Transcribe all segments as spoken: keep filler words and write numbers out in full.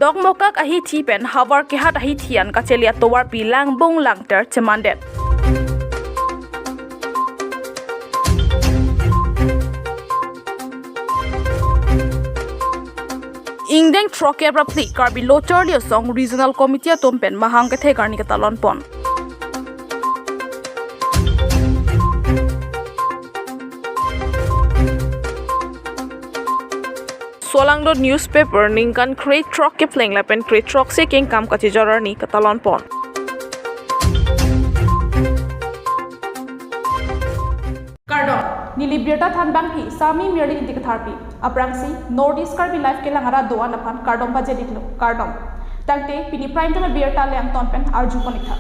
Dokmokak ahithi pen havar kehat ahithi an kachele atovarpi langbung langter chemandet. Ingdeng throkkep ra phli Karbi Lo Charli Asong Regional Committee atum pen mahang kethe karni ketalon pon. Solangdo newspaper ningkan krethrok kepleng lapen krethrok sekeng kam kachejor arni ketalon pon. Kardom, neli birta thanbangpi Sami Mirli Ingti Katharpi. Aphrangsi North East Karbi Live kelang arat do-an aphan kardom pajir-iklo, kardom. Tangte pini prime time birta le angton pen arju pon-iktha.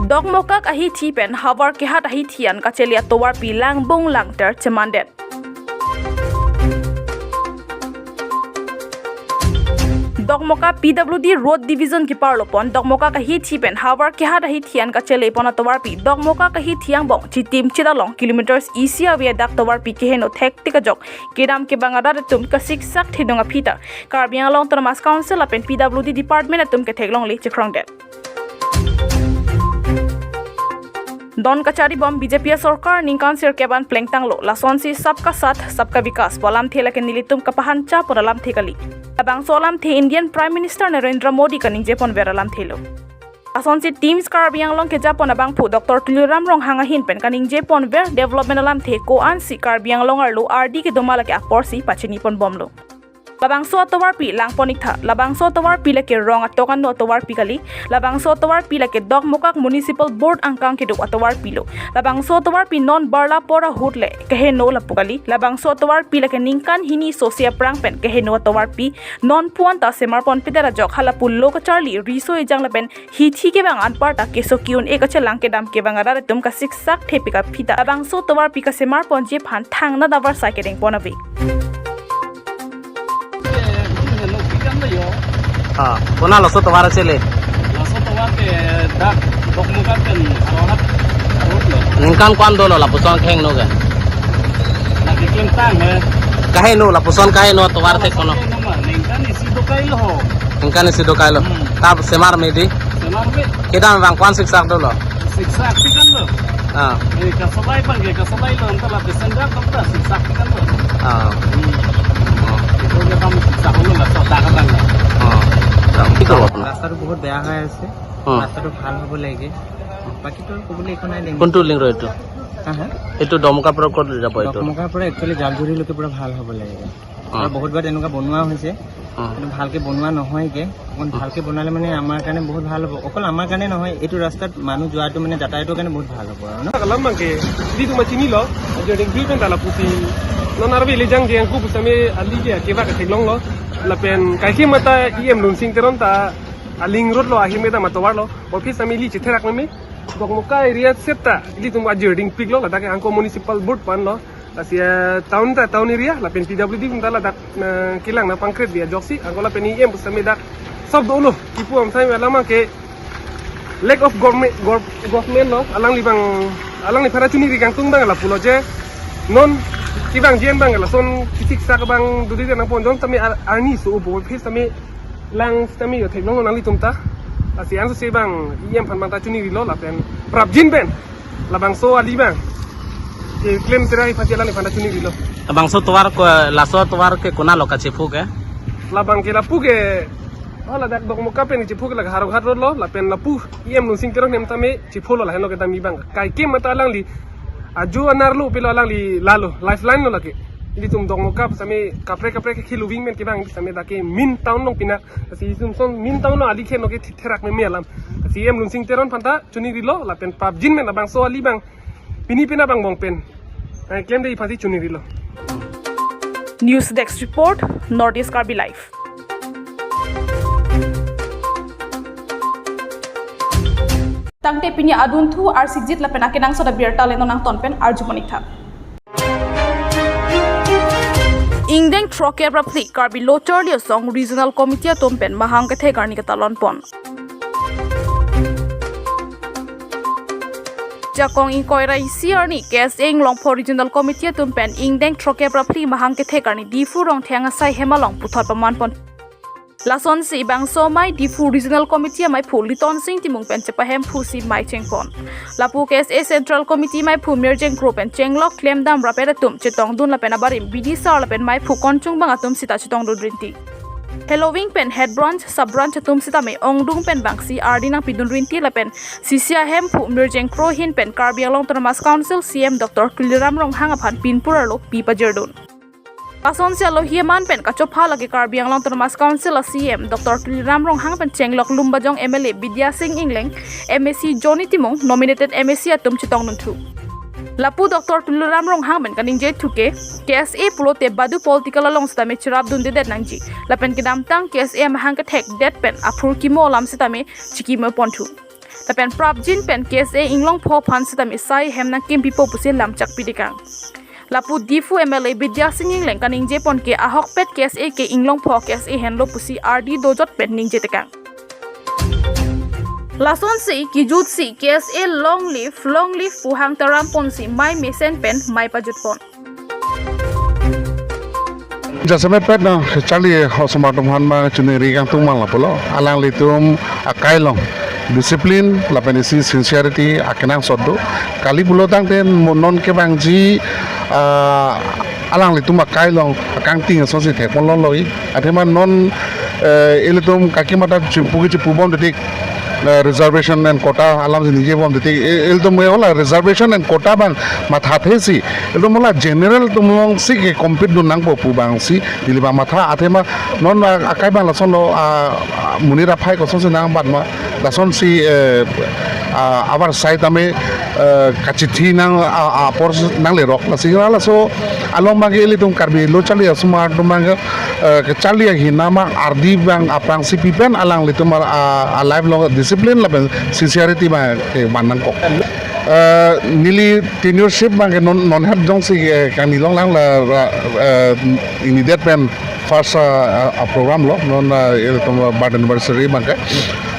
Dokmokak ahithi pen havar kehat ahithi an kachele atovarpi langbung langter chemandet. Dokmoka P W D Road Division keparlo pon Dokmokak ahithi pen havar kehat ahithi an kachele pon atovarpi Dokmokak ahithi angbong Chitim Chitalong kilometers isi ave adak tovarpi keheno thektik ajok kedam kevang arat atum kasiksak thedung aphi ta Karbi Anglong Autonomous Council lapen P W D Department atum ketheklongle chekhrongdet. Don kachari bom B J P asorkar ningkan sirkep an plengtanglo, lasonsi Sabka Saath, Sabka Vikas pu alamthe lake nelitum kapahancha pu alamthe kali. Labangso alamthe Indian Prime Minister Narendra Modi kaningje ponver alamthelo. Lasonsi Teams Karbi Anglong kejapon abangphu Doctor Tuliram Ronghang ahin pen kaningje ponver development alamthe ko-ansi Karbi Anglong arlo ardi kedo ma lake aporsi pachini pon bomlo. Labangso atovarpi lang pon-iktha. Labangso atovarpi lake rong atok ano atovarpi kali. Labangso atovarpi lake Dokmokak Municipal Board angkang kedo atovarpilo. Labangso atovarpi non barla por ahut le keheno lapu kali. Labangso atovarpi lake ningkan hini sosi aphrang pen keheno atovarpi, non puan ta semar ponpedet ajok halapu lo kacharli, riso ejang lapen hithi kevang anparta keso ki-un-e kachelang kedam kevang arat atum kasiksak thepik aphi ta labangso tovarpi kasemar ponji aphan thangnat avarsai kedeng pon ave. Ah, konat laso tovar kachele? Laso tovar ke dak Dokmoka pen Howraghat road lo. Ningkan ko-an dolo lapuson keheno ke? Lake klemtang he. Kaheno lapuson kaheno tovar te kono? Ningkan isi dokai lo ho. Ningkan isi dokai lo. Hmm. Tap semar me dei? Semar me. Kedam abang ko-an siksak dolo? Siksak aphi kan lo. Ah. Eh, kasolai bang ke, kasolai lo, anta la pesendak kapra siksak aphi kan lo. Ah. Hmm. Oh. Itu dia kamu siksak lo, nggak salah kan lo. Oh. Itu apa? ৰাস্তাটো বহুত বেয়া হৈ আছে। Hmm. ৰাস্তাটো ভাল হ'ব লাগে। বাকীতো ক'বলৈ একো নাই। কোনটো লিংক ৰোড এইটো? হা, হা? এইটো দমকা পৰা ক'ত যাব এইটো? দমকাৰ পৰা একচুৱেলি জালজুৰিলৈকে পুৰা ভাল হ'ব লাগে। অ। আৰু বহুতবাৰ তেনেকুৱা বনোৱা হৈছে, অ। কিন্তু ভালকে বনোৱা নহয়গে। অকণ অ। ভালকে বনালে মানে আমাৰ কাৰণে বহুত ভাল হ'ব। অকল আমাৰ কাৰণে নহয়, এইটো ৰাস্তাত মানুহ যোৱাটো মানে যাতায়াতৰ কাৰণে বহুত ভাল হ'ব আৰু ন? Alam bang ke, di tuma chinilo, ajo ding dui pen ta lapusi. Non arve le jang jeng ku pusitame ali ke kevak theklonglo. Lapen kaike mata E M Lunsing Teron ta aling road lo ahim eta matovar lo. Office ami ili chetherak meme. Dokmoka area seta ilitum ajo dingpiklo, ladak ke angko municipal board pen lo. Lasi, eh, town ta town area, lapen P W D pen ta ladak, eh, kelang nangpangkret bi ajoksi, angko lapen E M pusitame dak sob dolo, kipu amsai alam ke lack of government, gov-, government lo, alangli bang, alangliphan ta chuniri kangtung bang lapulo je, non kevang jen bang lason kisiksak bang dodi nangpon jon tame ar-, arni so upo, pusitame lang tame yo theklong nanglitum ta, lasi ansose bang E M aphan bang ta chunirilo lapen prapjin pen. Labangso ali bang. Ke klem tera iphan chelang iphan ta chunirilo. Labangso tovar ko, laso tovar ke konat lo kachephu ke? Labang ke lapu ke, oh, ladak Dokmoka pen chephu ke la Howraghat road lo, lapen lapu E M Lunsing Teron ahem tame chephulo lahenlo kedam abang. Kaike mata alangli ajo anerlo pilo alangli lalo, lifeline lo lake. Ilitum Dokmoka pusitame kaprek kaprek ke khiluving men kevang pusitame dak ke main town along pina. Lasi isum son main town lo ali keheno ke therak meme alam. Lasi E M Lunsing Teron aphan ta chunirilo, lapen prapjin men labangso ali bang. Pini pina bang bong pen. Eh, klem dei iphan si chunirilo. News Desk Report, North East Karbi Live. Tangte pini adunthu arsikjit lapen akenangsot abirta le non angton pen arju pon-iktha. Ingdeng throkkep ra phli Karbi Lo Charli Asong Regional Committee atum pen mahang kethe karni ketalon pon. Jakong ingkoi ra isi arni K S A Inglongpho Regional Committee atum pen ingdeng throkkep ra phli mahang kethek arni Diphu Rongtheng asai hem along puthot paman pon. Lasonsi bangso amei Diphu Regional Committee ameiphu Litonsing Timung pen chepahemphu si mei chengpon. Lapu K S A Central Committee ameiphu Mirjeng Kro pen chenglok klemdam rapet atum chetongdun lapen abarim B D sir lapen ameiphu konchung bang atum sita chetongdun rinti. Heloving pen head branch, sub branch atum sitame ongdung pen bangsi ardi nangpidun rinti lapen C C ahemphu Mirjeng Kro ahin pen Karbi Anglong Autonomous Council C E M Doctor Tuliram Ronghang aphan pinpur arlo pi pajirdun. Lasonsi alohi aman pen kachopha lake Karbi Anglong Autonomous Council a C E M Doctor Tuliram Ronghang pen chenglok Lumbajong M L A Bidya Sing Engleng, M A C Johnny Timung, nominated M A C atum chetongdun thu. Lapu Doctor Tuliram Ronghang pen kaningjethu ke, K S A pulote badu political along sitame cherapdundedet nangji. Lapen kedamtang K S A amahang kethekdet pen aphurkimo alam sitame chikimo ponthu. Lapen prapjin pen K S A Inglongpho aphan sitame sai hem nangkimpipo pusi lamchak pidekang. Lapu Diphu M L A Bidya Sing Engleng kaningjepon ke ahokpet K S A ke Inglongpho K S A henlo pusi ardi dojot pen ningjetekang. Lasonsi kijutsi K S A long live, long live pu hang taram ponsi mei mesen pen mei pajutpon. Jasemet pet na charli osomar atum aphan ma chuniri kangtung mang lapulo. Alanglitum akai along discipline lapen isi sincerity akenangsot do. Kali pulo tangte mo non kevangji, ah, alanglitum akai along akangting asonsi thekpon longloi. Athema non, eh, ilitum kaki mata chipu ke chipu bom detik, eh, reservation and quota alam si ningjebom detik. I-, ilitum ke ola reservation and quota abang mathathe si. Ilitum ola general atum alongsi ke compete dun nangpo pu abangsi neli abang matha athema non, ah, akai abang lasonlo, ah, ah, monit aphai kosonsi nangbat ma lasonsi, eh, ah, abar sai tame, eh, kachithi nang, ah, ah, apor nanglerok lasi laso along abangke ilitum Karbi lo charli osomar atum abangke, eh, kecharli ahin nama ardi abang aphrangsi pi pen alanglitum a, a, a life along discipline lapen sincerity abangke van nangkok. Eh, neli tenureship abangke non, non het jongsi, eh, kangni longlang la, la, eh, inidet pen first, ah, ah, program lo, non, ah, ilitum, ah, birth anniversary abangke.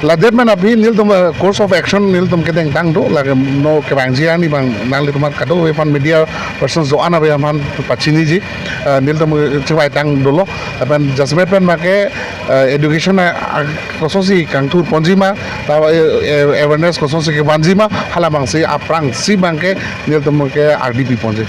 Ladet pen aphi nelitum, ah, course of action nelitum kedengtang do, lake non kevangji arni abang nanglitum aphan kadokave aphan media persons do-an ave aphan pachiniji, ah, nelitum, ah, chevaitang dolo, lapen jasemet pen abangke, ah, education, ah, ah, kosonsi kangthur ponji ma, ta, eh, eh, awareness kosonsi kevanji ma, hala abangsi aphrangsi abangke nelitum ke ardi pi ponji.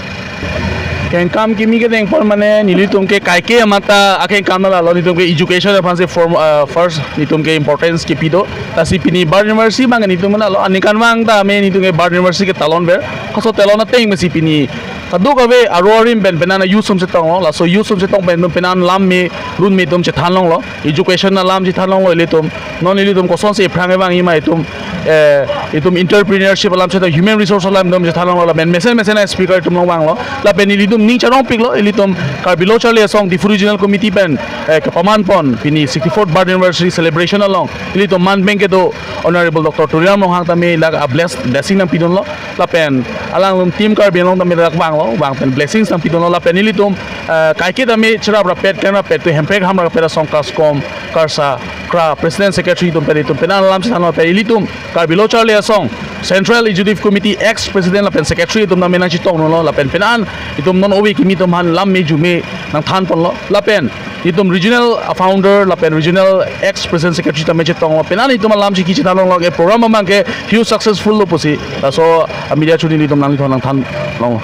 Kengkam kimi kedengpon mane nelitum ke kaike amata akengkam lalo, nelitum ke education aphansi form, uh, first nelitum ke importance kepi do. Lasi pini birth anniversary abang nelitum lalo aningkanvang tame nelitum ke birth anniversary ketalon ver. Koso telon ateng mesi pini kadokave aro arim pen penan youth atum chetonglo. Laso youth atum chetong pen penan lam me lun me atum chethan longlo. Education alam chethan longlo ilitum. Non ilitum kosonsi aphrang evang ima itum, eh, itum entrepreneurship alam chethan, human resource alam itum chethan longlo lapen mesen mesen a speaker itum along vanglo. Lapen ilitum ning charongpiklo, ilitum Karbi Lo Charli Asong Diphu Regional Committee pen, eh, kepaman pon pini sixty-fourth birth anniversary celebration along ilitum manpeng kedo Honorable Doctor Tuliram Ronghang tame lake a bless, blessing nangpidunlo. Lapen alanglitum Team Karbi Anglong tame lake vanglo, vang pen blessings nangpidunlo. Lapen ilitum, eh, kaike tame cherap rapet, klem rapet, tu hemprek ham rapet asong KASCOM, KARSA, KRA, President Secretary atum pen itum penan lam chethanlo, pen ilitum Karbi Lo Charli Asong Central Executive Committee ex President lapen Secretary atum tame nangchetongdunlo, lapen penan itum non ove kimi atum aphan lam me ju me nangthan ponlo, lapen itum regional founder lapen regional ex President Secretary tame chetonglo, penan itum alam chiki chethan longlo, e program abangke huge successful lo pusi laso a media chuni itum nanglithon nangthan longlo.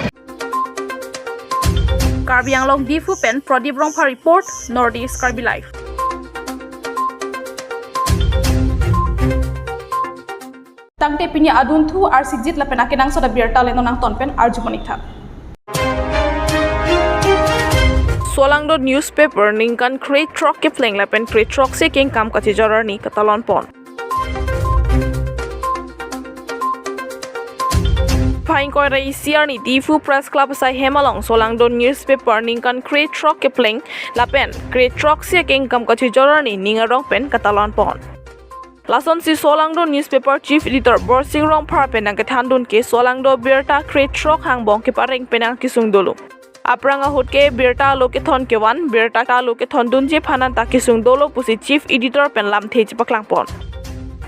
Karbi Anglong Diphu pen Pradip Rongphar report, North East Karbi Live. Tangte pini adunthu arsikjit lapen akenangsot abirta le non nangton pen arju monik tha. Solangdo newspaper ningkan krethrok kepleng lapen krethrok si kengkam kachijor arni katalon pon. Phai ingkoi ra isi arni Diphu Press Club asai hem along Solangdo newspaper ningkan krethrok kepleng lapen krethrok si kengkam kachijor arni ning arong pen katalon pon. Lasonsi Solangdo newspaper chief editor Borsing Rongphar pen nangkethandun ke Solangdo birta krethrok hangbong kepareng penang kesung dolo. Aphrang ahut ke birta alo kethon kevan, birta alo kethondunji aphan anta kesung dolo pusi chief editor pen lamthe chepaklang pon.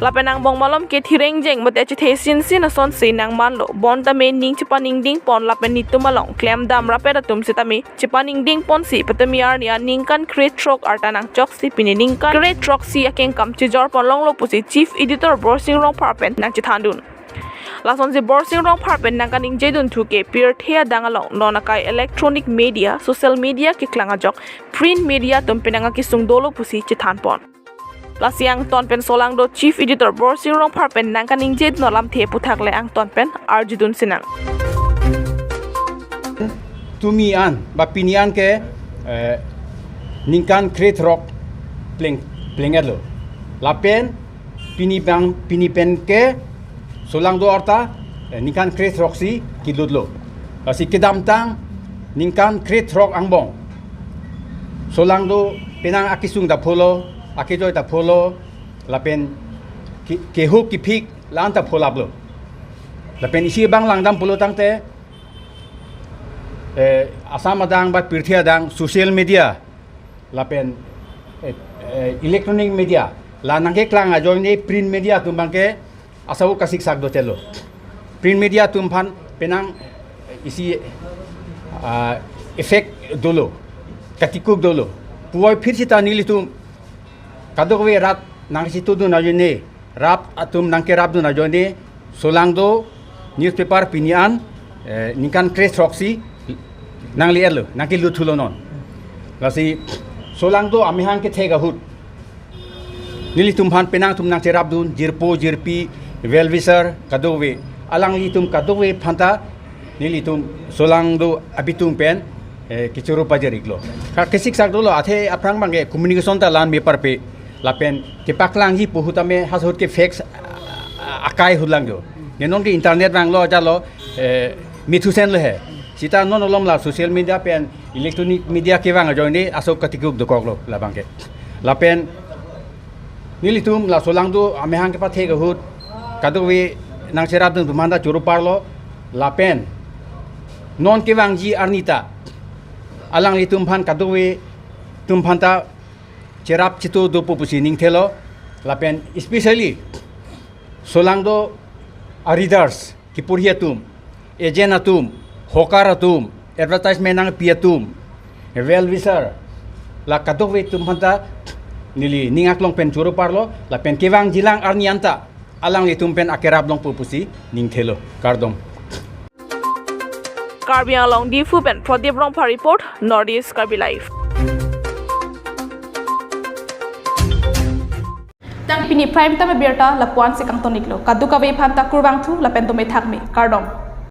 Lapen angbong malom ke thireng jeng mate chethe sinsin asonsi nangmanlo. Bonta me ning chepaningding pon lapen netum along klemdam rapet atum sitame chepaningding ponsi patumi arni aningkan krethrok arta nangchoksi pini ningkan krethrok si akengkam chejor pon longlo pusi Chief Editor Borsing Rongphar pen nangchethandun. Lasonsi Borsing Rongphar pen nangkaningje dunthu ke pirthe adang along non akai electronic media, social media keklang ajok print media atum penang akesung dolo pusi chethan pon. Lasi angton pen Solangdo Chief Editor Borsing Rongphar pen nangkaningje dun alamthe aputhak le angton pen arjudun sinang. Tumi an ba pini an ke eh, ningkan krethrok pleng pleng-etlo. Lapen pini bang pini pen ke Solangdo arta eh, ningkan krethrok si kelutlo. Lasi kedamtang ningkan krethrok angbong Solangdo penang akesung ta pholo, akejoi ta pholo, lapen ke- kehuk kephik la-an ta pholaplo. Lapen isi abang langdam pulo tangte eh, Assam adang ba pirthe adang social media lapen eh, eh, electronic media la nangkeklang ajoine print media atum abangke asau kasiksak dochelo. Print media atum aphan penang isi ah, effect dolo, katikuk dolo. Puvoiphit sita nelitum kadokave rat nangchetudun ajoine, rap atum nangkerapdun ajoine, Solangdo newspaper pini an eh, ningkan krethrok si nangli-etlo, nangkeluthulo non. Lasi Solangdo amehang kethek ahut nelitum aphan penang atum nangcherapdun, jirpo jirpi, well wisher kadokave, alanglitum kadokave aphanta nelitum Solangdo abitung pen eh, kechoro pajir-iklo. Ka kesiksak dolo, athe aphrang abangke communication ta la-an me parpe. Lapen kepaklangji pu ahut tame halaso ahut ke facts ah, ah, akai ahut lang jo. Ne non ke internet vanglo jalo eh, mithusen lo he. Sita non malom la social media pen electronic media kevang ajoine asau katikuk dokoklo labangke. Lapen nelitum la Solangdo amehang kepathek ahut kadokave nangcherapdun atum aphanta choro parlo. Lapen non kevangji arni ta alanglitum aphan kadokave atum aphanta cherap chetu dopo pusi ningthelo. Lapen especially Solangdo a readers, keporhi atum, agent atum, hawker atum, advertisement nangpi atum, well wisher, la kadokave atum aphanta neli ning aklong pen choro parlo. Lapen kevangjilang arni anta alanglitum pen akerap longpo pusi ningthelo. Kardom. Karbi Anglong, Diphu pen Pradip Rongphar report, North East Karbi Live. Tang pini prime time abirta lapu-an si kangton-iklo. Kadokave aphanta kurvangthu lapen dome thakme. Kardom.